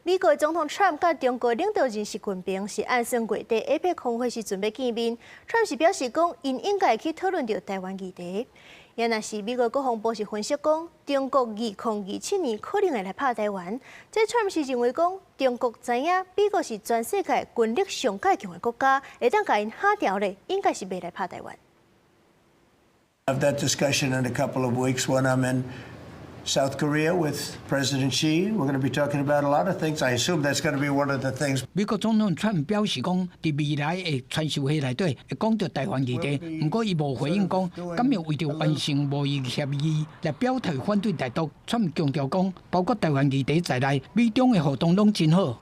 美國總統川普佮中國領導人習近平是按算月底 APEC 峰會時陣欲見面，川普是表示講，𪜶應該去討論著台灣議題。也若是美國國防部是分析講，中國2027年可能會來拍台灣。這川普是認為講，中國知影美國是全世界軍力上蓋強的國家，會當共𪜶嚇著咧，應該是袂來拍台灣。 Have that discussion in a couple of weeks when I'm in South Korea with President Xi. We're going to be talking about a lot of things. I assume that's going to be one of the things. 美國總統川普表示講，佇未來的川習會內底會講著台灣議題，毋過伊無回應講，敢會為著完成貿易協議來表態反對台獨。川普強調講，包括台灣議題在內，美中的互動攏真好。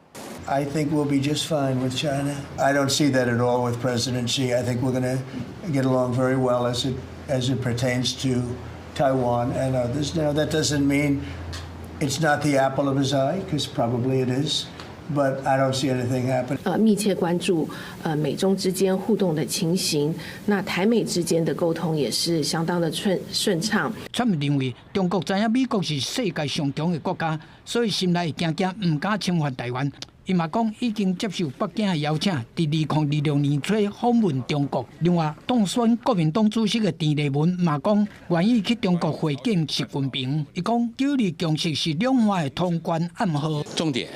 I think we'll be just fine with China. I don't see that at all with President Xi. I think we're going to get along very well as it pertains to Taiwan and others. Now, that doesn't mean it's not the apple of his eye, because probably it is. But I don't see anything happen. 密切關注美中之間互動的情形，那台美之間的溝通也是相當的順暢。川普認為中國知影美國是世界上強的國家，所以心內會驚驚，毋敢侵犯台灣。伊嘛講已經接受北京的邀請，佇2026年初訪問中國。另外，當選國民黨主席的陳麗文嘛講，願意去中國會見習近平。伊講九二共識是兩岸的通關暗號。重點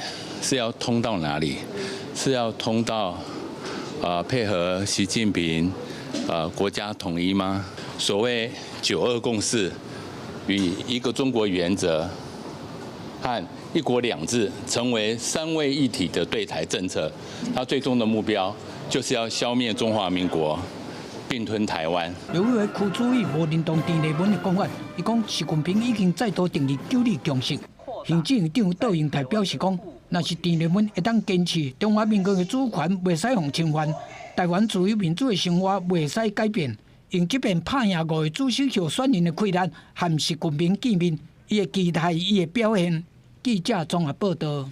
是要通到哪裡？是要通到配合習近平國家統一嗎？所謂九二共識與一個中國原則和一國兩制成為三位一體的對台政策，它最終的目標就是要消滅中華民國，併吞台灣。劉委區主委無認同陳麗文的講法，伊講習近平已經再度定義九二共識。行政院長卓榮泰表示講，若是陳麗文會當堅持中華民國的主權袂使予侵犯，台灣自由民主的生活袂使改變，用這遍拍贏五个主席候選人的氣力，和習近平見面，伊會期待伊的表現。記者綜合報道。